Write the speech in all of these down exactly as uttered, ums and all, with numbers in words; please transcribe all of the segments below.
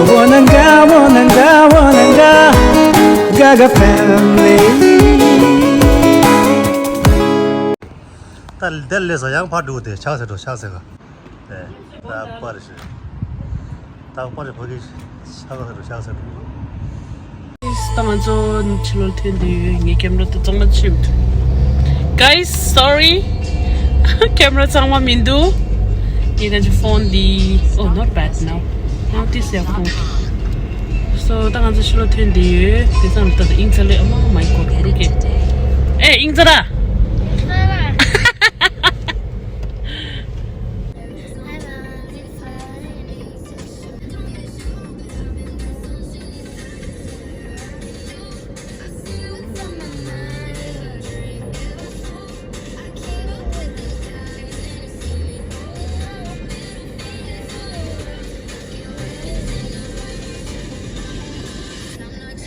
Wananga, wananga, wananga, Gaga family. ད་དེ་ལས་སོ་ཡང་ཕར་འགྲོ་དེ་ཆགས་ཟེར་འགྲོ་ཆགས་ཟེར་ག་ད་པར་ཞིག་ད་པར་ཕ་གི་ཆགས་ཟེར་འགྲོ་ཆགས་ཟེར་འགྲོ། ད་ང་ཚོ་ཕྱི་ལོགས་ཐོན་དུས་ངའི་ཀེམ་ར་དེ་གཙང་མ་ཆེ་མི་འདུག Guys, sorry. ཀེམ་ར་གཙང་མ་མི་འདུག་ངས་ད་ཅི་ཕོན་འདི། Oh, not bad now. Now this is phone. So, ད་ང་ཚོ་ཕྱི་ལོགས་ཐོན་དུས་དེ་ཙམ་ད་ད་ཨིང་ཚ་ལེ། Oh my God, look at. ཨེ་ཨིང་ཚ་ར།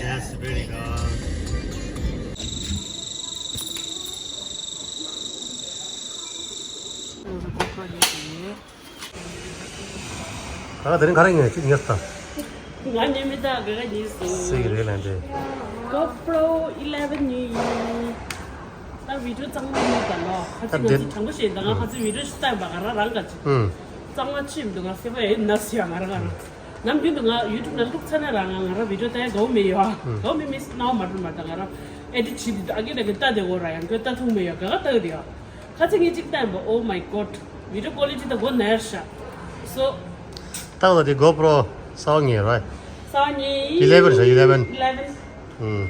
Yes, very good. ག་ག་དེ་རིང་ག་རེ་ཉོས་ཅིག་ཉོས་ད། ང་ཉོས་མེད་ད་ག་ག་ཉོས་སོང་། སྲིད་ཀྱི་རེད་ལན་དེ། GoPro eleven ཉོས་ཡིན། ད་བི་ཌིའོ་གཙང་མ་ཉོས་ད་ལོ། ཁ་ད་ཅིག་ང་དེ་ཚོ་དྲང་པོ་བཤད་ད་ང་ཁ་ཚོ་བི་ཌིའོ་ཞིག་བལྟས་པ་ག་ར་རང་ག་ཅིག་ཨུམ། གཙང་མ་ཆེ་མི་འདུག་ང་སེ་བ་ཡིན་ན་སི་ཡ་ང་ར་ང་ར། ནམ་རྒྱུན་དུ་ང་ཡུ་ཊུབ་ནང་བླུགས་ཚར་ན་རང་ང་ང་ར་བི་ཌིའོ་ལྟ་ཡ་དགའ་བོ་མེད་ཡོད་ཨ། ཨུམ། དགའ་བོ་མེད་མིན་སྣང་བ་མ་འགྲོ་མ་ད་ང་ར་ཨེ་ཌིཊ་བྱེད་དུས་ཨ་གི་ད་གི་ལྟ་དེ་འོ་ར་ཡང་གི་ལྟ་ཐུབ་མེད་ཡོད་ག་ག་ལྟ་གི་དེ་ཡོད། ཁ་ཚིག་ངེད་ཅིག་བསྟན་པ། Oh my God. Video quality ད་གོ་ནར་ཤ། So. ཏག་ཏག་དེ་GoPro་ས་བ་ངེས་ར། ས་བ་ངེས། eleven་ཤ་eleven། eleven། ཨུམ།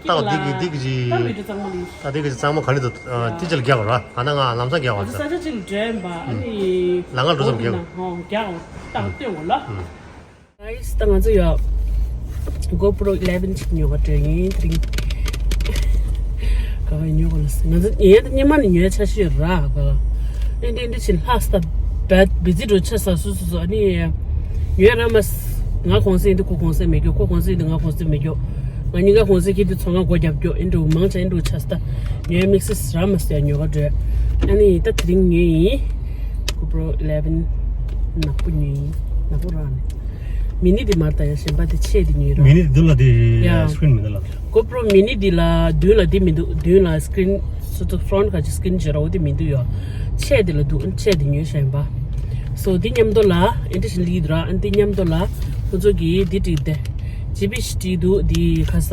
ཏག་འདི་གི་འདི་གི་ཅི། ཏག་བི་ཌིའོ་གཙང་མ་ལི། ཏག་འདི་གི་ཅི་གཙང་མ་ག་ནི་དུ་ཏི་ཅལ་རྒྱག་ར། ཨ་ན་ང་ལམ་སང་རྒྱག་བ་ས་ཆ་ཅིག་འདྲེན་པ་ཨ་ནི། ལ་ང་འགྲོ་ཙམ་རྒྱག་ཧོ་རྒྱག་ཏག་སྟོན་གོ་ལ། ཨུམ། Guys, ད་ང་ཚོ་ཡ་GoPro eleven་ཅིག་ཉོ་ག་འགྲོ་ཡིན་དེ་རིང་། ག་བ་ཉོ་ག་ལ་ཟེར་ང་ཚོ་ངའི་ད་སྙེ་མ་ནས་ཉོས་ཆ་ཤས་ར་ག་ཨེ་འདྲ་ཨེ་འདྲ་བྱིན་ལྷག་སྟབས་བད་བི་ཛི་འགྲོ་ཆ་ས་སུ་སུ་སུ་ཨ་ནི་ཉོས་ར་མ་ང་གོང་ས་ཡིན་དུ་ཁོ་གོང་ས་མེད་རྒྱུ་ཁོ་གོང་ས་ཡིན་དུ་ང་གོང་ས་མེད་རྒྱུ་ང་གཉིས་ཀ་གོང་ས་ཁྱེད་དུ་ཚོ་ང་སྒོ་རྒྱབ་རྒྱུ་ཨེ་འདྲ་མང་ཆ་ཨེ་འདྲ་ཆ་སྟ་ཉོས་དམིགས་བསལ་ར་མ་སྟ་ཉོ་ག་འགྲོ་ཨ་ནི་ད་དེ་རིང་ཉོས་ཡིན། GoPro eleven་ནག་པོ་ཉོས་ཡིན། ནག་པོ་རང་ནས་མི་ནི་དེ་མར་ལྟ་ཡ་གཞན་པ་དེ་ཆེ་དེ་ཉོས་ར། མི་ནི་དེ་ལ་དེ་ཡ་སི་ཀི་རིན་མི་འདུག་ལ། GoPro་མི་ནི་དེ་ལ་མདུན་ལ་དེ་མི་འདུག་མདུན་ལ་སི་ཀི་རིན་སུ་ཏུ་ཕྲོན་ཁ་ཅིག་སི་ཀི་རིན་བརྗོད་ར་འོ་དེ་མི་འདུག་ཡ། ཆེ་དེ་ལ་འདུག་ཆེ་དེ་ཉོས་གཞན་པ། སོ་དེ་མཉམ་དུ་ལ་ཨེ་འདྲ་ཞིག་ལི་དུ་ར་ཨ་དེ་མཉམ་དུ་ལ་ཁོ་ཚོ་གིས་དེ་བྲིས་ཏེ་ཇི་བི་ཞིག་བྲིས་འདུག་དེ་ཁ་ས་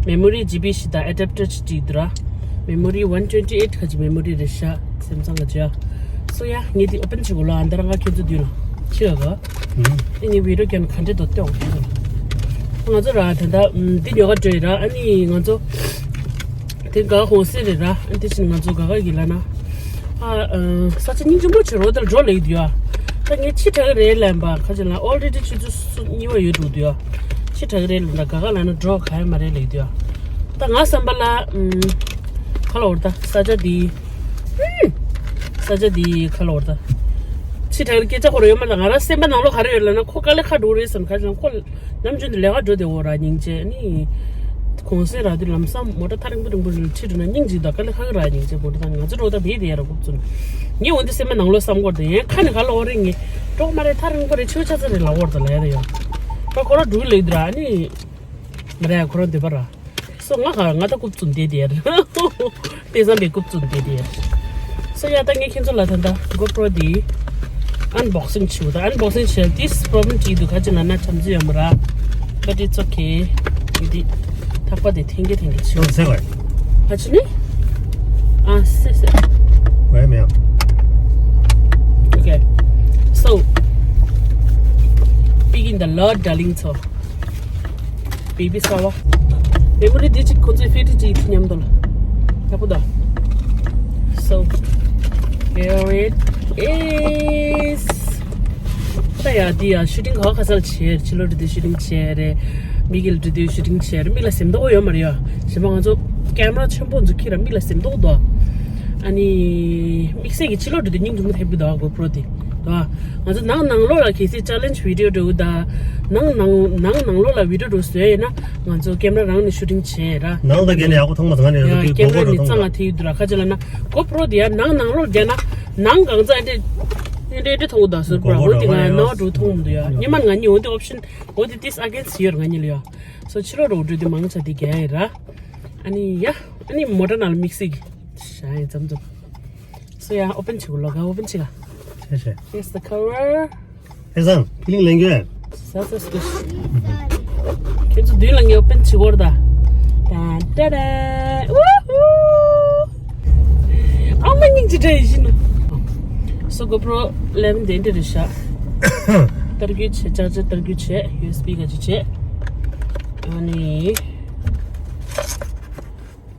མེ་མོ་རི་ཇི་བི་ཞིག་དང་ཨེ་ཌབ་ཊར་ཅིག་བྲིས་འདུག་ར། མེ་མོ་རི་one twenty eight ཁ་ཅིག་མེ་མོ་རི་རེད་ཤག་སེམས་ཙང་ག་ཅི་ཡ། སོ་ཡ་ངས་དེ་ཨོ་པན་བྱེད་དགོས་ལ་ཨ་འདི་རང་ང་ཁྱོད་ཚོ་མདུན་ལ་ཁྱི་ཡ་ག་ཨེ་ནི་བི་ཌིའོ་རྒྱབ་ན་ག་འདྲ་འདུག་ལྟོས་ང་ཚོ་ར་ད་ལྟ་འདི་ཉོ་ག་འགྲོ་ཡི་ར་ཨ་ནི་ང་ཚོ་དེ་ག་གོང་སེ་རེད་ར་ཨ་དེ་བཞིན་ང་ཚོ་ག་ག་གི་ལ་ན་ཨ་ས་ཆ་སྙིང་རྗེ་མོ་བྱེད་རོགས་དེ་ལ་འགྲོ་ལེགས་འདུག་ཡ། ད་ངས་ཕྱི་དྲག་རེད་ལན་པ་ཁ་ཅིག་ལ་ཨོལ་རེ་ཌི་ཆུ་ཚོད་གཉིས་པ་ཡོད་འདུག་འདུག་ཡ། ཕྱི་དྲག་རེད་ལན་ད་ག་ག་ལ་ན་འགྲོ་ག་ཡ་མ་རེད་ལེགས་འདུག་ཡ། ད་ང་བསམ་པ་ལ་ཨམ་ག་ལ་འོར་ད་ས་ཆ་འདི། ས་ཆ་འདི་ག་ལ་འོར་ད། ཕྱི་དྲག་སྐད་ཆ་ཁོ་ར་ཡོད་མ་ད་ང་རང་སེམས་པ་ནང་ལོགས་ག་རེ་ཡོད་ལབ་ན་ཁོ་དཀའ་ལས་ཁག་འགྲོ་རེད་བསམ་ག་ཅང་ཁོ་ནམ་རྒྱུན་དུ་ལས་ཀ་འགྲོ་དེ་འོ་ར་སྙིང་རྗེ་ནི། གོང་སེ་ར་དུ་ལམ་སང་མོ་ཊ་ཐག་རིང་པོ་རིང་པོ་རེད་ཁྲིད་འགྲོ་ན་སྙིང་རྗེ་ད་དཀའ་ལས་ཁག་ར་སྙིང་རྗེ་མོ་ཊ་ད་ང་ཚོ་འགྲོ་ད་བེད་དེ་ཡ་ར་འགུག་ཚུན། ངས་འོན་ཏེ་སེམས་པ་ནང་ལོགས་བསམ་གོ་ར་དེ་ཡན་ཁ་ནས་ག་ལ་འོ་རེད་ངས་འགྲོ་མ་རེད་ཐག་རིང་པོ་རེད་ཆེ་བ་ཆ་ཚ་རེད་ལ་འོར་ད་ལ་ཡ་ད་ཡ། ད་ཁོ་ར་འགྲུག་ལེགས་དུ་ར་ནི། མ་རེད་ཁོ་ར་འདོད་པ་ར། སོ་ང་ག་ང་ད་རྐུབ་བཙུམ་བསྡད་དེ་ཡ་རེད། དེ་བསམ་པའི་རྐུབ་བཙུམ་བསྡད་དེ་ཡ་རེད། སོ་ཡ་ད་ངས་ཁྱེད་ཚོ་ལ་ད་ལྟ་གོ་པྲོ་དེ་ཨན་བོག་སིང་བྱེད་འོ་ད་ཨན་བོག་སིང་བྱེད་དེ་པྲོབ་ལེམ་ཅིག་འདུག་ག་ཅི་ལབ་ན་བྱམས་བརྩེ་ཡོད་མ་ར། But it's okay. ཡུ་དེ་ཐག་པ་དེ་ཐེང་གེ་ཐེང་གེ་བྱེད་འོ། ཟེར་བ་ག་ཅི་ནི། ཨ་སེ་སེ། ཝེ་མེ། Okay. So, big in the Lord, darling. So, baby shower. Memory དེ་གཅིག་ཁོ་ཚོའི་ཕེ་ཏི་གཅིག་མཉམ་དུ་ལ། ཡག་པོ་ད། So, here it is. ད་ཡ་དེ་ཡ་ཤུ་ཊིང་ག་བ་ག་ས་ལ་བྱེད་ཕྱི་ལོགས་འགྲོ་དུས་ཤུ་ཊིང་བྱེད་རེད། མི་གིལ་འགྲོ་དུས་ཤུ་ཊིང་བྱེད་རེད། མི་ལ་སེམས་ཏོག་ཡོད་མ་རེད་ཡ། གཞན་པ་ང་ཚོ་ཀེམ་ར་ཆེན་པོ་འཛུགས་ཁྱེད་ར་མི་ལ་སེམས་ཏོག་འདུག་ཨ་ནི་དམིགས་བསལ་གྱི་ཕྱི་ལོགས་འགྲོ་དུས་སྙིང་རྗེ་མོ་ཐེབས་ཀྱི་འདུག་གོ་པྲོ་དེ་འདུག་ང་ཚོ་ནང་ནང་ལོགས་ལ་གལ་སྲིད་ཅེ་ལེན་ཇི་བི་ཌིའོ་འགྲོ་གི་འདུག་ནང་ནང་ནང་ནང་ལོགས་ལ་བི་ཌིའོ་འགྲོ་བཟོས་ཡོད་ན་ང་ཚོ་ཀེམ་ར་རང་ནས་ཤུ་ཊིང་བྱེད་ར། ནང་ལ་རྒྱལ་ནས་ཡག་པོ་མཐོང་མ་སོང་ང་ནས་ཡ་ཀེམ་ར་ནི་གཙང་ང་ཐེ་ཡོད་འདུག་ར་ཁ་ཅིག་ལ་ན་གོ་པྲོ་དེ་ཡ་ནང་ནང་ལོགས་རྒྱལ་ན་ནང་གང་ཚ་ཨེ་འདྲ། འདྲེ་འདྲེ་མཐོང་གི་འདུག་ཟུར་པ་འོ་དེ་ང་ནོ་འགྲོ་མཐོང་མི་འདུག་ཡ། ཉི་མ་ང་གཉིས་འོ་དེ་ཨོབ་ཤན་འོ་དེ་ཏིས་ཨ་གེན་སི་ཡོད་ང་གཉིས་ལ་ཡ། སོ་ཕྱི་རོ་རོ་འགྲོ་དེ་མང་ཆ་དེ་རྒྱ་ཡི་ར། ཨ་ནི་ཡ། ཨ་ནི་མོ་ཊ་ནང་ལ་དམིགས་བསལ་གྱི་ཤ་ཡི་ཙམ་ཙམ། སོ་ཡ་ཨོ་པན་བྱེད་གོ་ལོ་ག་ཨོ་པན་བྱེད་ག། ཤེས་ཤེས། Here's the cover. ཨེ་སང་ཕི་ལིང་ལེན་གྱི། ས་ས་སུ། ཁྱེད་ཚོ་མདུན་ལ་ངས་ཨོ་པན་བྱེད་གོ་ར་ད། ད་ད་ད། ཝུ་ཧུ། ཨ་མ་སྙིང་རྗེ་འདྲ་ཡིན་ཤི་ན། སོ་གོ་པྲོ་ཨི་ལེ་ཝན་དེ་འདྲ་རེད་ཤག་ཏར་རྒྱུ་བྱས་ཅག་ཅག་ཏར་རྒྱུ་བྱས་ཡུ་ཨེས་བི་ག་ཅིག་བྱས། ཨ་ནི།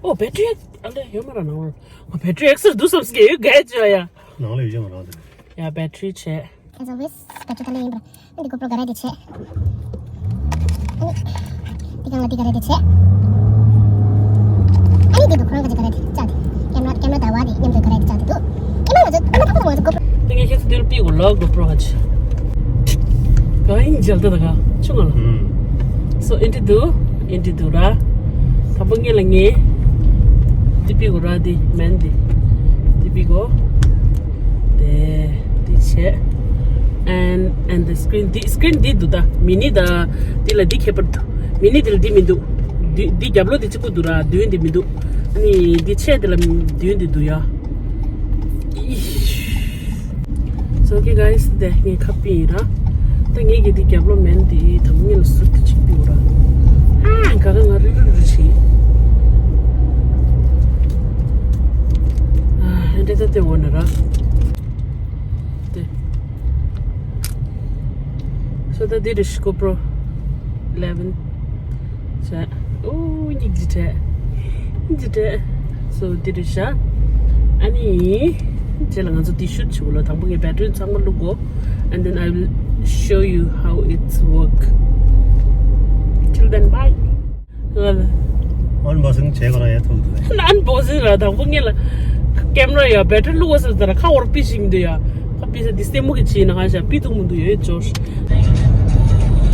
ཨོ་བེ་ཊི་རི་ཨ་ལེ་ཡོད་མ་ར་ནང་ལ། ཨོ་བེ་ཊི་རི་ཨེག་སར་འདུག་བསམ་སྐད་ཡོད་གས་ཅོ་ཡ། ནང་ལ་ཡོད་ཅོ་མ་ར་དེ། ཡ་བེ་ཊི་རི་བྱས། As always, battery ཐ་ལེ་ཡིན་པ། ཨ་ནི་འདི་གོ་པྲོ་ག་ར་དེ་བྱས། ཨ་ནི། འདི་གང་ལ་འདི་ག་ར་དེ་བྱས། ཨ་ནི་འདི་འདུག་ཁོ་རང་ག་ཅི་ག་ར་དེ་བཅག་དེ། ཀེམ་ར་ཀེམ་ར་ཟླ་བ་དེ་མཉམ་དུ་ག་ར་དེ་བཅག་དེ་འདུག་ཨ་ནི་ང་ཚོ་ཨ་ནི་ཐ་ཐ་ང་ཚོ་གོ་པྲོ། དེ་ངས་ཁྱེད་ཚོ་འདིར་པི་གོ་ལོ་གོ་པྲོ་ཧ་ཅི། ག་ཡིན་འཇལ་ད་ད་ག་ཆུང་ང་ལ། ཨུམ། སོ་ཨེ་འདྲི་འདུག་ཨེ་འདྲི་འདུག་ར། དང་པོ་ངེད་ལ་ངས། འདི་པི་གོ་ར་འདི་མེན་འདི། འདི་པི་གོ་དེ། འདི་བྱས། and and the screen འདི་སི་ཀི་རིན་འདི་འདུག་ད། མི་ནི་ད། འདི་ལ་འདི་ཁྱད་པར་འདུག་མི་ནི་འདི་ལ་འདི་མི་འདུག་འདི་འདི་རྒྱབ་ལོགས་འདི་གཅིག་པོ་འདུག་ར་མདུན་འདི་མི་འདུག་ཨ་ནི་འདི་ཆེ་འདི་ལ་མདུན་འདི་འདུག་ཡ། ཨིཤ། So okay guys, དེ་ངས་ཁ་པི་ཡིན་ར། ད་ངས་ཀྱི་འདི་རྒྱབ་ལོགས་མེན་འདི་དམ་ངེས་ལ་སུ་དེ་གཅིག་པི་འོ་ར། ཨ་ག་ག་ང་རི་རི་རི་བྱེད། ཨ་འདྲེ་ད་དེ་འོ་ན་ར། དེ། So ད་འདི་རེད་ཤི་གོ་པྲོ་ཨི་ལེ་ཝན། བྱས། ཨོ་སྙིང་རྗེ་བྲལ། སྙིང་རྗེ་བྲལ། So འདི་རེད་ཤག་ཨ་ནི། རྗེས་ལ་ང་ཚོ་འདི་ཤུད་བྱེད་དགོས་ལ། དང་པོ་ངས་བེ་ཊི་རི་ཚང་མ་བླུག་གོ། And then I will show you how it's work. Till then, bye. ཨན་བོག་སིང་བྱེད་དགོས་ར་ཡ་ཐུག་འདུག་ཨན་བོག་སིང་ར་དང་པོ་ངས་ལ། ཀེམ་ར་ཡ་བེ་ཊི་རི་བླུག་གོ་ཟེར་ད་ར་ཁ་བོར་པི་ཤིང་འདུག་ཡ། ཁ་པི་ས་འདི་སེ་མོ་གི་ཆེ་ན་ཧ་ཤ་པི་ཐུག་མི་འདུག་ཡོད་ཅོ།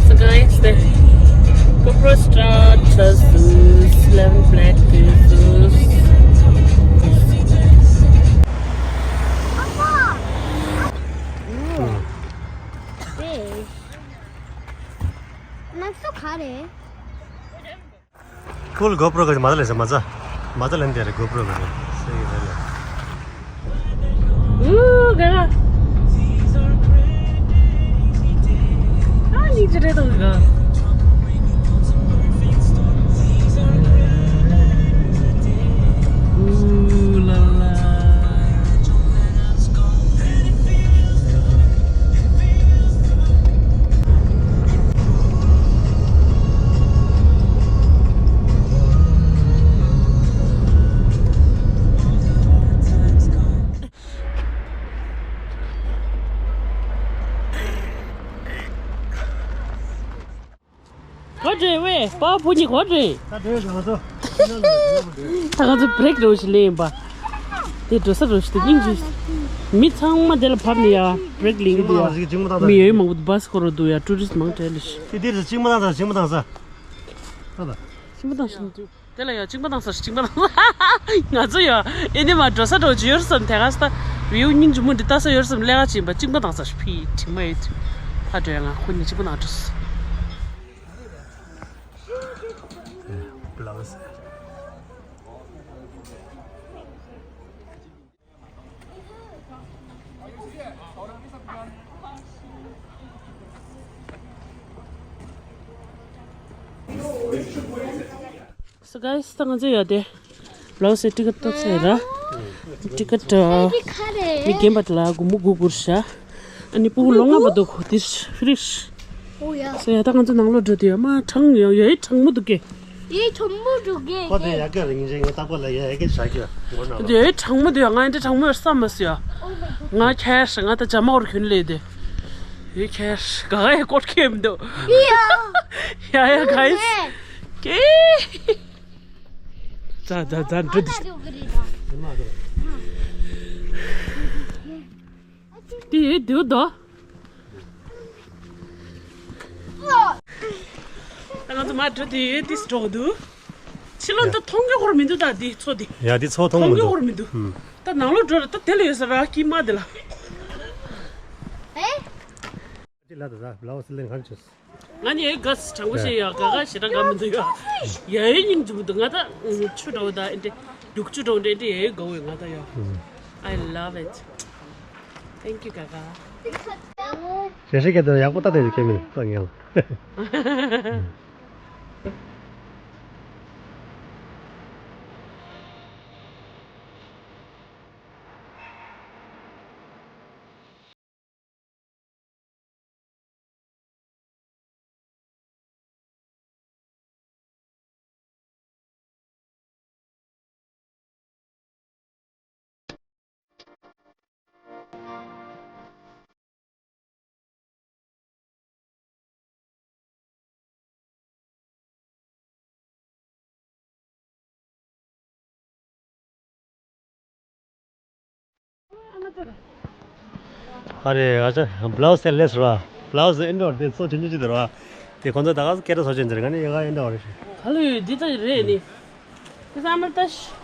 So guys, the GoPro Star just this eleven black this. ཁུལ་གོ་པྲོ་གི་མ་ད་ལས་ས་མ་ཚ། མ་ད་ལན་དེ་རེད་གོ་པྲོ་གི་རེད། སེ་གི་རེད་ལ། ཨུ་ག་ག་ཨ་ནི་ཅི་རེད་དོ་ག་ཨུ་ལ་ལ། གོ་འདྲེ་ཝེ་པ་བུ་གཉིས་གོ་འདྲེ། ད་འདྲེ་ང་ཚོ། ད་ང་ཚོ་བྷི་རེག་རོ་ཞིག་ལེན་ཡིན་པ། དེ་འགྲོ་ས་རོ་ཞིག་ཏུ་སྙིང་རྗེ། མི་ཚང་མ་དེ་ལ་བབས་ནས་ཡ་བྷི་རེག་ལེན་གི་འདུག་ཡ། མི་ཡོད་མང་པོ་བྷ་སི་ཁོ་རོ་འདུག་ཡ་ཊུ་རི་སི་མང་དྲགས་ལ་ཤི། དེ་དེ་རེད་ཅིག་མ་བཏང་ས་ཅིག་མ་བཏང་ས། ད་ད། ཅིག་མ་བཏང་ས་འདུག་དེ་ལ་ཡ་ཅིག་མ་བཏང་ས་ཅིག་མ་བཏང་ས། ང་ཚོ་ཡ་ཨེ་ནི་མ་འགྲོ་ས་འགྲོ་རྒྱུ་ཡོད་བསམ་དེ་ག་ས་ད། བིའུ་སྙིང་རྗེ་མོ་འདི་ལྟ་ས་ཡོད་བསམ་ལས་ཀ་བྱེད་པ་ཅིག་མ་བཏང་ས་ཕི་དྲི་མ་ཡོད། ཕ་འགྲོ་ཡ་ང་ཁོ་ནི་ཅིག་མ་བཏང་འགྲོ་ས། Blouse. So guys, ད་ང་ཚོ་ཡོད་དེ། Blouse ཊི་ཀེཊ་ཏོག་ཙམ་ར། ཊི་ཀེཊ་མི་རྒན་པ་དེ་ལ་སྒོར་མོ་དགུ་བསྐུར་ཤག་ཨ་ནི་སྤུ་གུ་ལོ་ལྔ་བར་དུ་ཧོ་ཏིར་ཧྥི་རིར། ཨོ་ཡ། སོ་ཡ་ད་ང་ཚོ་ནང་ལོགས་འགྲོ་དུས་ཡ་མ་གྲང་ཡ་ཡ་གྲང་མོ་འདུག་གེ། ཡ་གྲང་མོ་འདུག་གེ། ཁོ་དེ་ཡ་ག་རིང་རིང་ངས་ཏག་པ་ལ་ཡ་ཡ་ག་ཤ་གི་ངོ་ན། དེ་ཡ་གྲང་མོ་འདུག་ཡ། ང་འདི་གྲང་མོ་ཡོད་བསམ་མ་སོང་ཡ། ང་ཁྱེར་ང་ད་ཇ་མ་འོར་གྱོན་ལས་དེ། ཡ་ཁྱེར་ག་ག་ཡ་སྐོར་ཁེམ་འདུག་ཡ་ཡ་ག་ཡ་གེ། ཛ་ཛ་ཛ་འགྲོ་དུས། དེ་ཡོད་དུས་དོ། ད་ང་ཚོ་མར་འགྲོ་དུས་ཡོད་དུས་འགྲོ་འདུག་ཕྱི་ལོགས་ད་མཐོང་གི་ཧོར་མི་འདུག་ད་འདི་ཚོ་འདི། ཡ་འདི་ཚོ་མཐོང་མི་འདུག་མཐོང་གི་ཧོར་མི་འདུག་ད་ནང་ལོགས་འགྲོ་ར་ད་དེ་ལ་ཡོད་ས་ར་སྐྱིད་མ་དེ་ལ། ལ་ད་ད་བླའོ་སི་ལེན་ཁང་ཆོས། ང་ནི་ཡའི་ག་སི་དྲང་པོ་བཤད་ཡ་ག་ག་ཞེ་དྲག་ག་མི་འདུག་ཡ། ཡའི་སྙིང་རྗེ་མི་འདུག་ང་ད་ཆུ་འདྲ་བོ་ད་ཨེ་འདྲེ་རྒྱུག་ཆུ་འདྲ་བོ་འདྲེ་འདྲེ་ཡའི་ག་བོ་ཡ་ང་ད་ཡ། I love it. Thank you ག་ག། ཞེ་ཧྲི་ཀེ་དེ་ཡག་པོ་ད་དེ་ཡོད་ཀེ་མིན་ཏོ་ངེ་ལ། ཨ་རེ་ཨ་ཅག་བླའོ་སི་ལེས་ར། བླའོ་སི་ཨིན་འགྲོ་དེ་ཚོ་ཆུང་ཆུང་ཅིག་དེ་ར། དེ་ཁོང་ཚོ་ད་ག་སྐད་ཆ་ཚོ་ཆེན་ཟེར་ག་ནི་ཡ་ག་ཨིན་འགྲོ་རེད། ག་ལ་ཡོད་འདི་ད་རེད་ནི། དེ་ས་མར་ཏ་ཤི།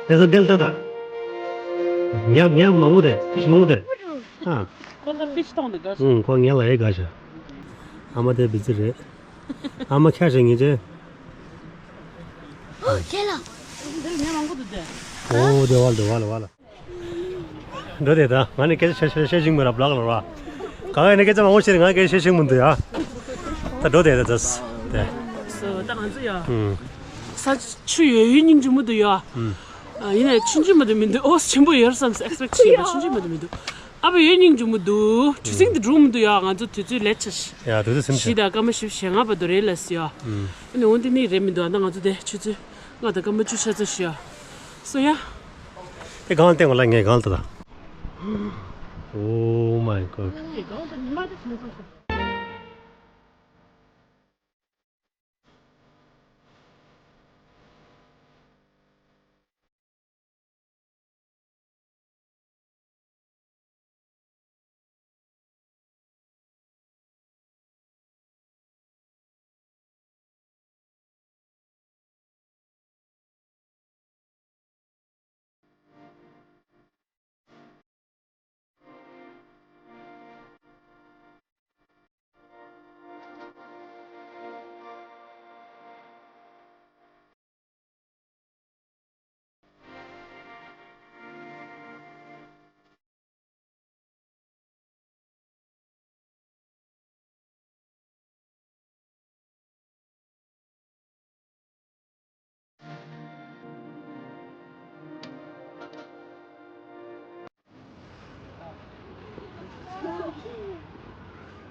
དེ་ཚོ་འདེལ་ཏོ་ད། ཉག་ཉག་མང་པོ་རེད། མང་པོ་རེད། ཨ། ཁོ་ལ་ཕིཤ་གཏོང་འདི་དགའ་ཤ། ཨུང་ཁོ་ངེད་ལ་ཨེ་དགའ་ཤ། ཨ་མ་དེ་བི་ཛི་རེད། ཨ་མ་ཁྱ་ཞིག་ངེད་ཅེ། ཨོ་ཁྱེད་ལ། འདིར་ཉག་མང་པོ་འདུག་དེ། ཨོ་དེ་བ་ལ་དེ་བ་ལ་བ་ལ། འགྲོ་དེ་ད་ང་ནི་སྐད་ཆ་བཤད་བཤད་བཤད་ཤིང་མི་རབ་ལག་ལ་ར། ག་ག་ནི་སྐད་ཆ་མང་པོ་བཤད་ང་སྐད་ཆ་བཤད་ཤིང་མི་འདུག་ཡ། ད་འགྲོ་དེ་ད་ད་དེ། སོ་ད་ང་ཚོ་ཡ། ཨུང་། ས་ཆུ་ཡོད་ཡོད་སྙིང་རྗེ་མོ་འདུག་ཡ། ཨུང་། ཨ་ཡིན་ནའི་ཆུང་ཆུང་མ་གཏོགས་མི་འདུག་ཨོ་ཆེན་པོ་ཡོད་བསམ་སོང་ཨེག་སི་པེག་བྱས་པ་ཆུང་ཆུང་མ་གཏོགས་མི་འདུག་ཨ་ཕ་ཡོད་སྙིང་རྗེ་མོ་འདུག་ཆུ་ཚིགས་འདི་འགྲོ་མི་འདུག་ཡ། ང་ཚོ་དུས་ཚོད་ལེ་ཆ་ཤི། ཡ་དུས་ཚོད་སེམས་ཆུང་། བཞི་དང་སྐར་མ་བཞི་བཅུ་ཞེ་ལྔ་བར་དུ་རེད་ལ་སི་ཡ། ཨུང་། ཨ་ནི་འོན་ཏེ་ནི་རེད་མི་འདུག་ཨ་ད་ང་ཚོ་དེ་ཆུ་ཚོད་ལྔ་དང་སྐར་མ་བཅུ་ཤ་ཚ་ཤི་ཡ། སོ་ཡ། དེ་གང་ལ་བསྟན་གོ་ལ་ངས་གང་ལ་ལྟ་ད། Oh my god.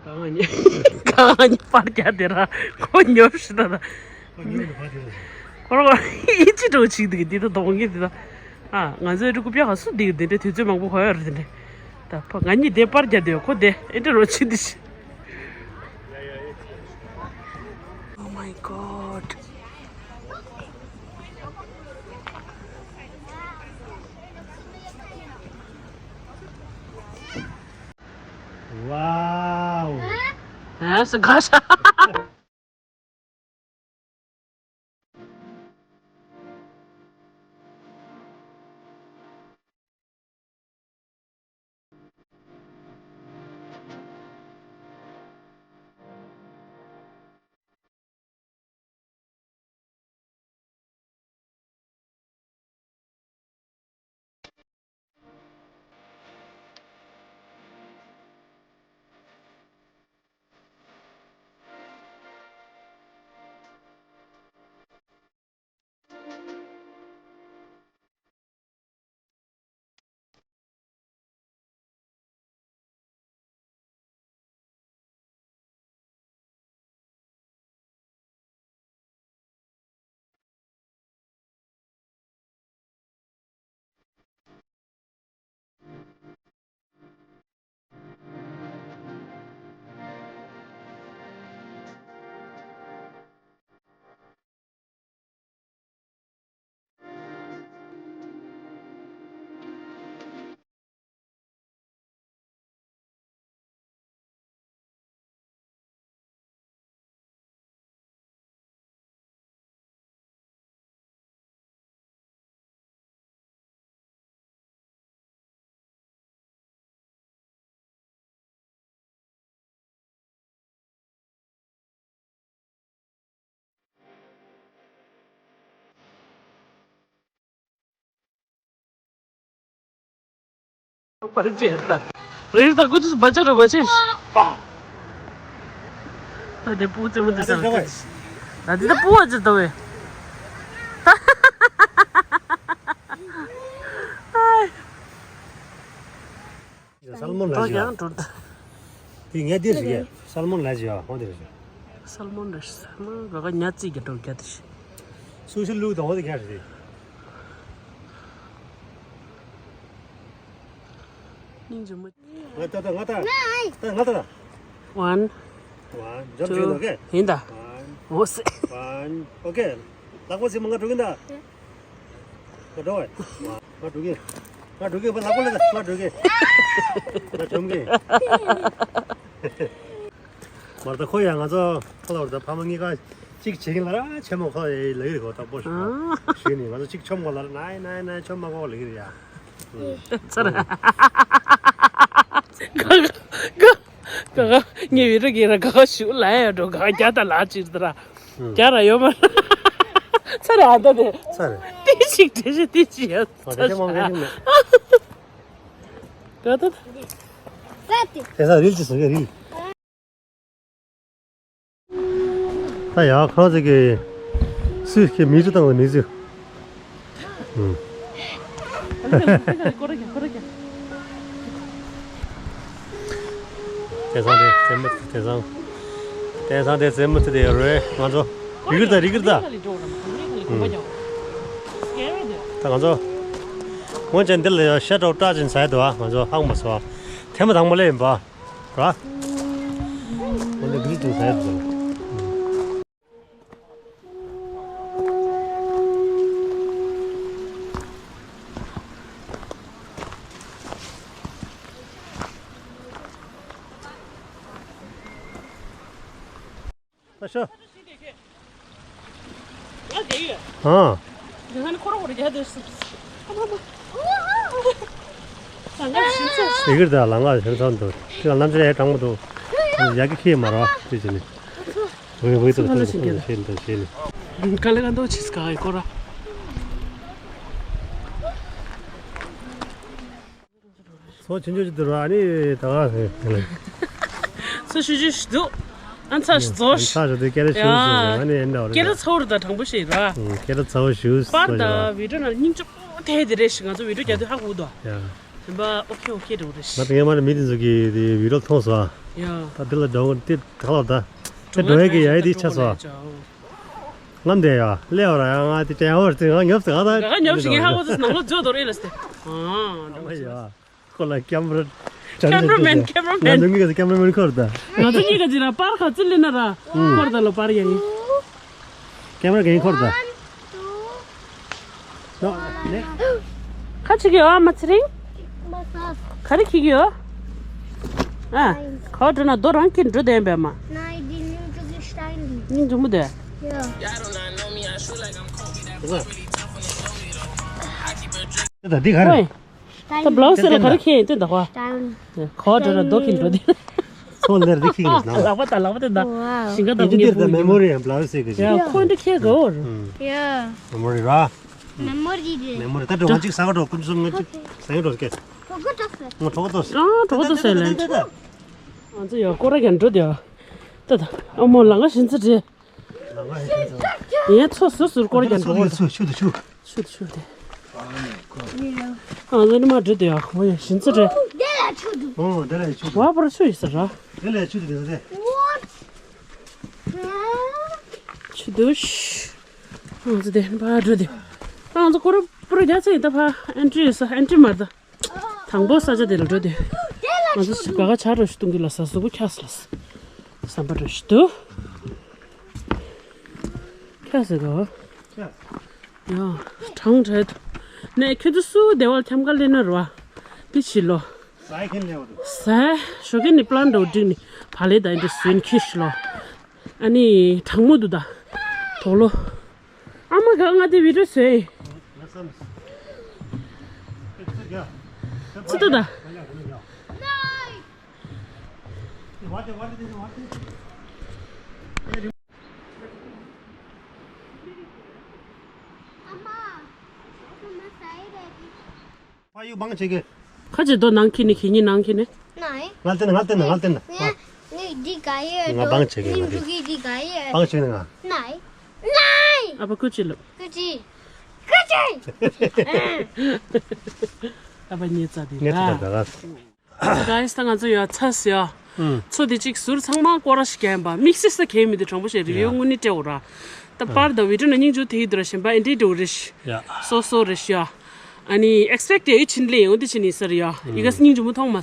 གང་ཉེ་གང་ཉེ་པར་རྒྱག་དེ་ར་ཁོ་ཉོབ་ཤི་ད་ད། ཁོ་རང་ཨི་ཅི་འགྲོ་ཆིག་འདུག་འདི་ད་གདོང་གི་འདི་ད། ཨ་ང་ཚོའི་རི་ཀུ་པྱ་ཧ་སུ་འདི་འདི་འདྲ་དུས་ཚོད་མང་པོ་ཧོ་ཡ་རེད་འདི་འདྲ། ད་ཕ་ང་གཉིས་དེ་པར་རྒྱག་དེ་ཁོ་དེ་ཨེ་འདྲ་རོ་ཆི་འདི་ཤི། Oh my god. Wow. ཨ་སི་ག་ཤ། རེད་ད་ཀུ་ཅི་སྦ་ཆ་རོ་སྦ་ཆ། ད་དེ་སྤུ་ཙེ་མོ་དེ་ཟེར་ད་དེ་ད་སྤུ་བ་ཅི་ལྟ་བས། སལ་མོན་ལ་ཞིག་ཡ། དེ་ངས་འདིར་ཞིག་ཡ། སལ་མོན་ལ་ཞིག་ཡ། ཧོ་དེ་རེད། སལ་མོན་རེད། སལ་མོན་ག་ག་ཉ་རྩིས་ཀྱི་འགྲོ་རྒྱ་དེ་ཞིག་སུ་ཞིག་ལུག་དང་ཧོ་དེ་ག་རེད། སྙིང་རྗེ་མོ། ང་ད་ད་ང་ད། ད་ང་ད་ད། One, one, jump two, ཡིན་ད། One, ཨོ་སེ། One, okay. ལག་པ་ཟིན་མ་ང་འགྲོ་གིན་ད། ང་འགྲོ་བས། ང་འགྲོ་གིན། ང་འགྲོ་གིན་ཕ་ལག་པ་ལ་ད་ང་འགྲོ་གིན། ང་འཇོམས་གིན། མར་ད་ཁོ་ཡང་ང་ཚོ་ཁོ་ལ་བར་ད་ཕ་མ་གཉིས་ཀ་གཅིག་བྱེད་ཀྱིན་ལ་ར་ཆེན་མོ་ཁོ་ཡི་ལ་ཡི་རི་ཁོ་ད་པོ་ཞུ་ནི་ང་ཚོ་གཅིག་ཆོམ་གོ་ལ་ར་ནའི་ནའི་ནའི་ཆོམ་མ་གོ་ལ་ཡི་རི་ཡ། ཚར། ག་ག་ག་ག་ངའི་བི་རུ་གི་ར་ག་ག་ཞུ་ལ་ཡ་འགྲོ་ག་ག་རྒྱ་ད་ལ་ཅིར་ད་ར་རྒྱ་ར་ཡོད་མ། ཚར་ཨ་ད་དེ་ཚར། ཏི་ཞིག་ཏི་ཞིག་ཏི་ཞིག་ཡ། ཨ་ད་ཚར་ཅི་མང་ག་ཞིག་མེད། ག་ད་ད། དེ་ས་རིལ་ཅི་སོང་ཡ་རིལ། ད་ཡ་ཁོ་རང་ཚོ་གི་སུས་ཀྱི་མི་ཚོ་བཏང་ལ་མི་ཚོ། ཨུམ། དེང་སང་དེ་རྩེད་མོ་དེང་སང་། དེང་སང་དེ་རྩེད་མོ་དེ་དེ་ཡོད་རེད་ང་ཚོ། རི་གིར་ད་རི་གིར་ད། ཨུམ། ད་ང་ཚོ། སྔོན་ཆད་འདི་ལ་ཤ་ཀྲོག་སྐྲག་ཅིང་ཟ་ཡི་འདུག་ཨ་ང་ཚོ་ཧང་མ་སོ། ཐེངས་མ་དང་པོ་ལས་ཡིན་པ། ར། འོ་ན་གི་ཅུང་ཟ་ཡ་དང་། ཨ་ཤ། ང་དེ་ཡོད། ཨ། ང་ནི་ཁོ་ར་ཁོ་ར་རྒྱ་དེ་སུ། ཨ་མ་མ། ལང་ཀ་ཞིམ་ཚ། དེ་གིར་ད་ལང་ཀ་ཞིམ་ཚ་འདུག་ཁྱེད་ལ་གནམ་གཤིས་ཡག་གྲང་མོ་འདུག་ཡག་གི་ཁྱེད་མ་ར་བ་དེ་བྱས་ནས། ཝེ་ཝེ་ཏོ་ཏོ་ཏོ་ཤེས་ལ་ཤེས་ལ་ཤེས་ལ། ག་ལེ་ག་འདོ་ཆིས་ག་ཨི་ཁོ་ར། སོ་ཆུང་ཆུང་ཅིག་འདུག་ར་ཨ་ནི་ད་ག་ཟེར། སོ་ཆུང་ཆུང་ཞིག་འདུག་ཨ་ཚ་ཞིག་རྫོགས་ཤིག་ཚ་ཞིག་འདུག་སྐད་ར་ཞུ་ཟེར་ཨ་ནི་ཨེ་འདྲ་བ་རེད། སྐད་ར་ཚ་བོ་རེད་ད་དྲང་པོ་ཞིག་ར། སྐད་ར་ཚ་བོ་ཞུ་ཟེར་པར་ད་བི་ཌིའོ་ནང་སྙིང་ཆོག་དེ་དེ་རེད་ཞིག་ང་ཚོ་བི་ཌིའོ་རྒྱག་དུས་ཧ་གོ་འདུག་ཡ། དེ་འབའ་ཨོ་ཁེ་ཨོ་ཁེ་འགྲོ་རེད་ཞིག་ང་ད་ངས་མ་རེད་མི་དེ་ཚོ་གི་དེ་བི་ཌིའོ་མཐོང་སོང་ཨ། ཡ། ད་འདི་ལ་འདྲ་བོ་དེ་ད་ག་ལ་ད། དེ་འགྲོ་ཡ་གི་ཡ་ཡི་དེ་ཆ་སོང་ཨ། ང་འདས་ཡ་ལས་བ་ར་ཡ་ང་དེ་དྲན་ཧོར་དེ་ང་ཉོབ་སྟེ་ང་ད། ང་ཉོབ་ཞིག་ངས་ཧ་གོ་ཚོད་ནང་ལོགས་འཛུལ་དོ་རེད་ལ་སྟེ། ཨང་། ཨ་ཡ། ཁོ་ལ་ཀེམ་ར། ཀེམ་ར་མེན་ཀེམ་ར་མེན། ང་ཚོ་གཉིས་ཀ་ཀེམ་ར་མེན་ཁོར་ད། ང་ཚོ་གཉིས་ཀ་ཅི་ར་པར་ག་ཚོད་ལེན་ན་ར། ཁོར་ད་ལོ་པར་ཡ་ཡིན། ཀེམ་ར་ག་ཡིན་ཁོར་ད། ཁ་ཅིག་ཡོད་ཨ་མ་ཚེ་རིང་། ག་རེ་ཁྱི་གི་ཡོད། ཨ། ག་འགྲོ་ན་རྡོ་རང་ཁྱི་འགྲོ་བསྡད་པས་མ། སྙིང་རྗེ་མོ་དེ། ད་འདི་ག་རེ། ད་བླའུ་སི་ལ་ག་རེ་ཁྱེད་ཡིན་ཏེ་ད་ཧོ། ག་འགྲོ་ན་རྡོ་ཁྱི་འགྲོ་དེ། ཚོ་ལེར་འདི་ཁྱི་གི་ལག་པ་དང་ལག་པ་དེ་ད། ཞིང་ཁ་དང་ངེས་པོ་མེ་མོ་རི་ཡང་བླའུ་སི་གི་ཡ་ཁོ་འདི་ཁྱེད་གོ། མེ་མོ་རི་ར། མེ་མོ་རི་རེད། མེ་མོ་རི་ད་འགྲོ་ང་གཅིག་ཟ་ག་འགྲོ་ཀུན་གསུམ་ང་གཅིག་ཟ་ག་འགྲོ་སྐད། གྲོགས་པོ་ཏོ་ཟེར། ང་གྲོགས་པོ་ཏོ་ཟེར་ལན། ང་ཚོ་ཡ་སྐོར་ར་རྒྱ་འགྲོ་དེ་ཡ། ད་ད་ཨ་མོ་ལང་ཀ་ཞིམ་ཚ་རེད། ལང་ཀ་ཞིམ་ཚ། ཡན་ཚོ་སུ་ཟུར་སྐོར་རྒྱ་འགྲོ་གི་ཡོད། ཆུ་ཆུ་དུ་ཆུ། ཆུ་དུ་ཆུ་དེ། ང་ཚོ་ནི་མ་འགྲོ་དེ་ཡ་ཁོ་ཡ་ཞིམ་ཚ་རེད། དེ་ལ་ཆུ་དུ། ཨོ་དེ་ལ་ཆུ་དུ། བ་པར་ཆུ་ཡི་ཟེར་ར། དེ་ལ་ཆུ་དུ་དེ་ཟེར་དེ། ཆུ་དུ་ཤི། ང་ཚོ་དེ་ཕར་འགྲོ་དེ། ང་ཚོ་སྐོར་ར་པུ་ར་རྒྱ་ཚ་ཡིན་ད་ཕར་ཨེན་ཊི་རི་ས་ཨེན་ཊི་རི་མར་ད། དང་པོ་ས་ཆ་དེ་ལ་འགྲོ་དེ། ང་ཚོ་ག་ག་ཆ་འགྲོ་ཞིག་གཏོང་གི་ལ་ས་གཟུགས་པོ་འཁྱག་སི་ལ་ས། ཟམ་པ་འགྲོ་ཞིག་འདུག་འཁྱག་སི་གོ། ཡ། གྲང་དྲགས་འདུག་ནས་ཁྱོད་ཚོ་སུ་བདེ་བར་འཁྱམ་ག་ལེན་ན་རོ། དེ་ཕྱི་ལོ། ཟས་ཞོགས་ཀས་ནི་པི་ལན་འགྲོ་འགྲིག་ནི་བ་ལེ་ད་ཨེ་འདྲ་ཟོས་ནི་ཁྱོད་ཕྱི་ལོ། ཨ་ནི་གྲང་མོ་འདུག་ད། དོག་ལོ། ཨ་མ་ག་ང་དེ་བི་ཌིའོ་བཟོས། ཙི་ཏུ་ད། ཕ་ཡུལ་མང་ཆེ་གི། ཁ་ཅིག་དོ་ནང་ཁྱེར་ནས་ཁྱེད་གཉིས་ནང་ཁྱེར་ནས། ནའི། ང་ལྟན་ང་ལྟན་ང་ལྟན། ངས་ངས་འདི་ག་ཡོད་ང་དོ། སྤང་བྱེད་ཀྱི་ངས་ང་འདི་འབྲུ་གི་འདི་ག་ཡོད། སྤང་བྱེད་ནས་ང་། ནའི། ནའི། ཨ་ཕ་ཁུ་ཅི་ལབ། ཁུ་ཅི། ཁུ་ཅི། ཨ་ཕ་ཉེ་ཚ་དེ་ངས་ད་ད་ད། Guys, ད་ང་ཚོ་ཡོད་ཚ་ཟེར་ཡ། ཨུམ། མཚོ་དེ་གཅིག་ཟུར་ཚང་མ་སྐོར་ར་ཞིག་གྱོན་པ་དམིགས་བསལ་ས་གས་མི་དེ་གྲོང་པ་ཞིག་རེ་ཡོད་དངོས་གནས་སྤྲད་འོ་ར། ད་པར་ད་བི་ཌིའོ་ན་སྙིང་རྗེ་དེ་ཡི་དུ་ར་ཞེན་པ་ཨེ་འདྲེ་འདྲ་རེ་ཞིག་ཡ། སོ་སོ་རེ་ཞིག་ཡ། ཨ་ནི་ཨེག་སི་པེག་ཊི་ཡི་ཕྱིན་ལས་ཡོང་དེ་ཕྱིན་ནི་ས་རེ་ཡ། ཡི་ག་སྙིང་རྗེ་མོ་མཐོང་མ།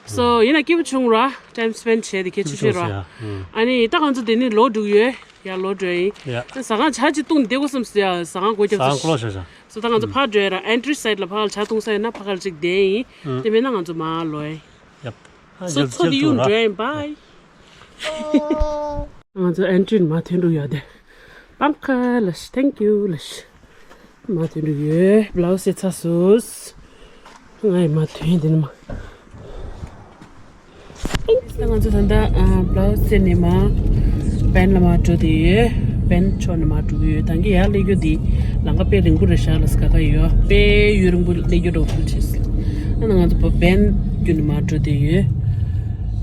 སོ་ཡིན་ན་སྐྱིད་པོ་བྱུང་ར་ཊའིམ་སི་པེན་ཌི་བྱས་དེ་གལ་ཆེ་ཤོས་ར། ཨ་ནི་ད་ང་ཚོ་དེ་ནི་ལོག་འགྲོ་གི་ཡོད། ཡ་ལོག་འགྲོ་ཡིན། ཡ། ཟ་ཁང་ཇ་ཅིག་བཏུང་ནས་བསྡད་དགོས་བསམ་སོང་ཡ། ཟ་ཁང་སྒོ་རྒྱབ་ས་ཟ་ཁང་ཀློག་བྱ་བྱ། སོ་ད་ང་ཚོ་ཕར་འགྲོ་ཡ་ར་ཨེན་ཊི་རི་སའེ་ཌི་ལ་ཕར་ལ་ཇ་བཏུང་ས་ཡོད་ན་ཕར་ཁ་ལ་ཅིག་བསྡད་ཡིན། ཨུམ། དེ་མིན་ན་ང་ཚོ་མར་ལོག་ཡིན། ཡབ། ཨ། སོ་མཚོ་དེ་གཡུག་འགྲོ་ཡིན། བཱའི། ང་ཚོ་ཨེན་ཊི་རི་མར་ཐོན་འགྲོ་ཡ་དེ། སྤང་ཁ་ལ་ཤི། ཐེང་ཀིའུ་ལ་ཤི། མར་ཐོན་འགྲོ་ཡོད། བླའུ་སི་ཚ་སུས། ང་ཡི་མར་ཐོན་དེ་ནི་མ། ད་ང་ཚོ་ད་ལྟ་བླའུ་སི་ནས་མར་བེན་ལ་མར་འགྲོ་དེ་ཡོད། བེན་ཕྱོགས་ནས་མར་འགྲོ་གི་ཡོད། ད་གིན་ཡར་སླེབས་རྒྱུ་དེ་ལམ་ཁ་དཔེ་རིང་པོ་རེད་ཤག་ལ་ས་ག་ག་ཡོད། དཔེ་ཡུན་རིང་པོ་སླེབས་རྒྱུ་འགྲོ་ཐུག་ཆེ་ཟེར། ཨ་ན་ང་ཚོ་བེན་བརྒྱུད་ནས་མར་འགྲོ་དེ་ཡོད།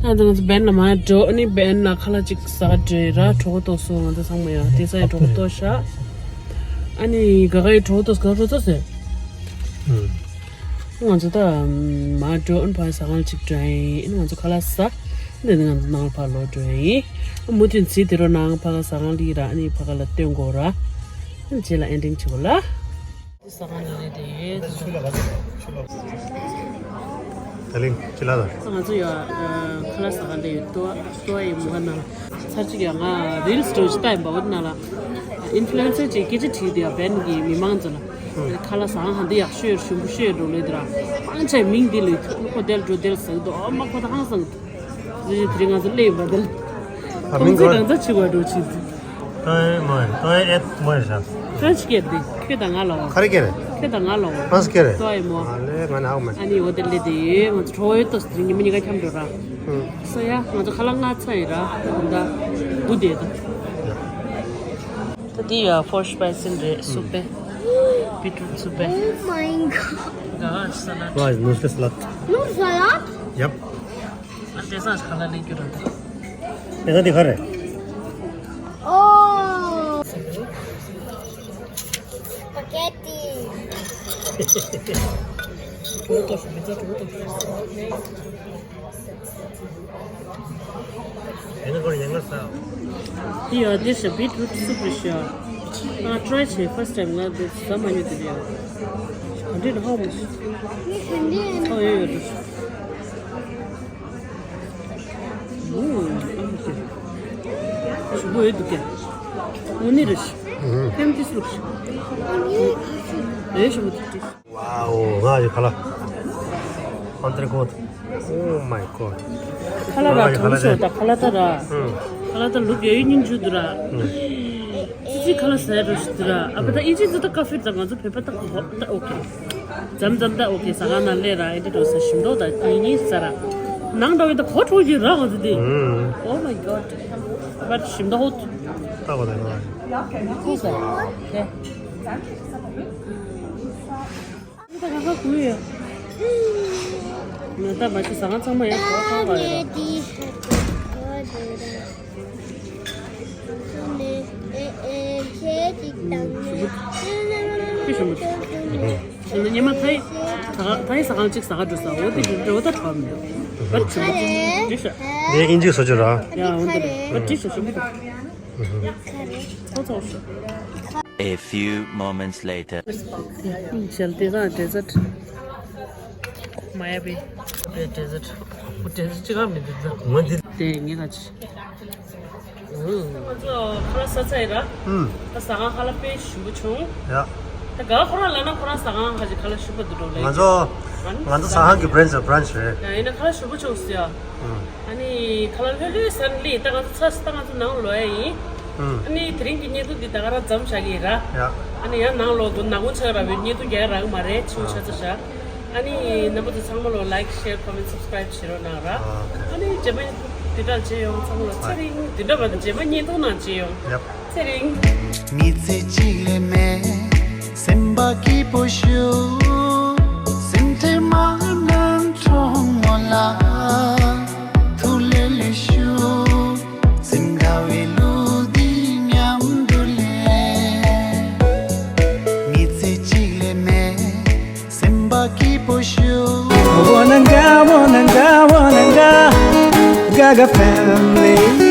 ཨ་ད་ང་ཚོ་བེན་ལ་མར་འགྲོ། ཨ་ནི་བེན་ལ་ཁ་ལག་ཅིག་ཟ་འགྲོ་ར། གྲོད་ཁོག་ལྟོགས་སོང་། ང་ཚོ་ཚང་མ་ཡང་དེ་ས་ཡི་གྲོད་ཁོག་ལྟོགས་ཤག་ཨ་ནི་ག་ག་ཡི་གྲོད་ཁོག་ལྟོགས་ག་རོ་ཚོ་ཟེར། ང་ཚོ་ད་མར་འགྲོ། ཨ་ནི་ཕར་ཟ་ཁང་ཅིག་འགྲོ་ཡིན། ཨ་ནི་ང་ཚོ་ཁ་ལག་ཟ། འདི་ནི་ང་ཚོ་ནང་ལ་ཕར་ལོག་འགྲོ་ཡིན། ཨ་མུ་མཐུད་ཟེར་དེ་རོ་ནང་ཕ་ག་ཟ་ཁང་ལི་ར། ཨ་ནི་ཕ་ག་ལ་སྟོན་དགོས་ར། ཨ་ནི་རྗེས་ལ་ཨེན་ཌིང་བྱེད་དགོས་ལ། ཟ་ཁང་ནང་ལས་དེ་ཡོད། ད་ལིང་ཅི་ལ་ད། ང་ཚོ་ཡ་ཁ་ལག་ཟ་ཁང་དེ་ཡོད་དོ། ཏོ་ཡི་མུ་ཁ་ན་ཚར་གཅིག་ཡ་ང་རིལ་སི་འགྲོ་ཅི་ལྟ་ཡིན་པ། འོ་དེ་ན་ལ་ཨིན་ཕུ་ལུ་ཨེན་སར་ཅིག་སྐད་ཆ་དྲིས་དེ་ཡ་བེན་གི་མི་མང་ཚོ་ལ། ཁ་ལག་ཟ་ཁང་ཧ་འདི་ཡག་ཤོས་ཞིམ་པོ་ཤོས་འགྲོ་ལོས་དེ་ར། སྤང་བྱས་མིང་འདི་ལོས་ཁོ་དེལ་འགྲོ་དེལ་ཟ་གི་འདུག་ཨ་མ་ཁོ་ད་ཧང་སང་གི་འདུག་དེ་རིང་ང་ཚོ་སླེབས་ཡིན་པ་དེ་ལ། ཨ་མིང་གོ། གང་ཚ་ཆི་བ་འགྲོ་ཆི་ཟིག་ཏོའི་མོ་ཏོའི་ཨེ་མོ་ཡ་ཤ། ཁྱོད་ཅི་སྐད་དེ། ཁྱོད་དང་ང་ལ་བ། ག་རེ་སྐད་རེད། ཁྱོད་དང་ང་ལ་བ། ང་སྐད་རེད། ཏོའི་མོ། ཨ་ལེ་ང་ནའོ་མེ། ཨ་ནི་འོ་དེ་ལེ་དེ་ང་ཚོ་གྲོ་བོའི་ཏོ་སི་ཉི་མ་གཉིས་ཀ་འཁྱམ་འགྲོ་ར། ཨུ། སོ་ཡ་ང་ཚོ་ཁ་ལག་ང་ཚ་ཡིན་ར། ད་འདུ་དེ་ད། ད་དེ་ཡ་ཕོར་སི་པའི་སི་རེད། སུ་པེ། བི་ཊི་རུ་ཊི་སུ་པེ། Oh my god. ག་ས་ལ། Why is noodle salad? Noodle salad? Yep. ཨ་དེ་སང་ཁ་ལག་ལེན་རྒྱུ་རེད། དེ་ད་དེ་ག་རེད། Oh. Spaghetti. ཡིན་ན་ཁོར་ཡང་ང་ས། ཡ་དེ་ཤ་བི་ཊི་རུ་ཊི་སུ་པེ་ཤ། ང་ཊི་རའི་བྱས། ཕར་སི་ཊའིམ་ང་དེ་ཟ་མ་མྱོང་དེ་རེད། ཨ་འདྲེ་ཧོ་མོ། ཨོ་ཡོད་ཡོད་དེ། ཞུ་བོ་ཡོད་འདུག་གས། འོ་ནི་རེད། ཧེམ་ཏིས་ལུག་རེད། ཞུ་བོ་ཏིས། Wow, ང་ཡི་ཁ་ལག་ཨན་ཏྲེ་ཀོ། Oh my god. ཁ་ལག་ར་དྲང་ཤོག་ད་ཁ་ལག་ད་ར། ཁ་ལག་ད་ལུག་ཡ་ཡི་སྙིང་རྗེ་འདུག་ར། ཙི་ཙི་ཁ་ལག་ཟ་ཡ་འགྲོ་ཞིག་འདུག་ར། ཨ་ཕ་ད་ཨི་ཅི་ཙི་ད་ཀ་ཧྥེ་ད་ང་ཚོ་བོད་པ་ད་གོ་ད་ཨོ་ཁེ། འཇམ་འཇམ་ད་ཨོ་ཁེ། ཟ་ཁང་ནང་སླེབས་ར་ཨེ་འདྲ་འགྲོ་ས་ཞིམ་མདོག་ད་ཉིན་ཉིན་ཟ་ར། ནང་འདྲ་བའི་ད་གོ་ཁྲོ་གི་ར་ང་ཚོ་དེ། Oh my god. ཨ་ཕ་ཞིམ་མདོག་ཧོ། ད་གོ་ད་ནང་། ཁུ་ཟ། ཁེ། ད་ག་ག་གུ་ཡོད། ང་ད་མ་ཤི་ཟ་ཁང་ཚང་མ་ཡང་གོ་ཁང་བ་ཡོད། ཅི་ཞིམ་པོ་འདུག་ཉི་མ་ཐའི་ཟ་ཁང་ཐའི་ཟ་ཁང་གཅིག་ཟ་ག་འགྲོ་ས་འོ་དེ་ཞིམ་པོ་འདྲ་བོ་ད་གྲོགས་མི་འདུག་ཨ་ཞིམ་པོ་འདུག་ཅི་ཤ། ངས་ཨིན་ཇི་བཟོ་རྒྱུ་ར། ཡ་འོ་དེ་རེད། ཨ་ཅི་ཤ་ཞིམ་པོ་འདུག་ཁོ་ཚོ། A few moments later. ཞལ་ཏེ་དང་ཌེ་ཛར་ཊི། མ་ཡ་པི། པའི་ཌེ་ཛར་ཊི། པུ་ཌེ་ཛར་ཊི་ཅི་ག་མི་འདུག་ད། ངོ་འདི། དེ་ངས་ད་ཅི། ང་ཚོ་ཁ་ལག་ཟ་ཚར་ཡིན་ར། ཨུམ། ད་ཟ་ཁང་ཁ་ལག་དཔེ་ཞིམ་པོ་བྱུང་། ཡ། ད་ག་ཁོ་རང་ལབ་ན་ཁོ་རང་ཟ་ཁང་ཁ་ཅིག་ཁ་ལག་ཞིམ་པོ་འདུག་འགྲོ་ལེ། ང་ཚོ། ང་ཚོ་ཟ་ཁང་གི་བྷི་རེན་ཆི་རེད། བྷི་རེན་ཆི་རེད། ཡ་ཡིན་ན་ཁ་ལག་ཞིམ་པོ་བྱུང་ཟེར་ཡ། ཨུམ། ཨ་ནི་ཁ་ལག་ལྷོད་ལྷོད་ཟ་ནས་སླེབས། ད་ང་ཚོ་ཚར་སོང་། ད་ང་ཚོ་ནང་ལོག་ཡ་ཡིན། ཨུམ། ཨ་ནི་དེ་རིང་གི་བརྙན་ཐུང་འདི་ད་ག་རང་མཚམས་བཞག་གི་ཡིན་ར། ཡ། ཨ་ནི་ཡང་ནང་ལོག་དུ་ནག་པོ་ཆགས་ར་བའི་བརྙན་ཐུང་རྒྱག་རག་གི་མ་རེད། ཆུ་ཆ་ཚ་ཤག་ཨ་ནི་རྣམ་པ་ཚོ་ཚང་མ་ལོ་ལའིཀ་ཤེར་ཁོ་མེན་སབ་སི་ཀ་རའིབ་བྱེད་རོགས་གནང་ར། ཨ་ནི་རྗེས་མ་དེ་འདྲ་མཇལ་ཡོང་། ཚང་མ་ལོ་ཚེ་རིང་། དེ་འདྲ་མ་དང་རྗེས་མ་བརྙན་ཐུང་ནང་མཇལ་ཡོང་། ཚེ་རིང་། མི་ཚེ་གཅིག་ལས་མེད་སེམས་པ་སྐྱིད་པོ་ཞུ། སེམས་ཁྲལ་མ་གནང་ Wananga, wananga, wananga, Gaga family.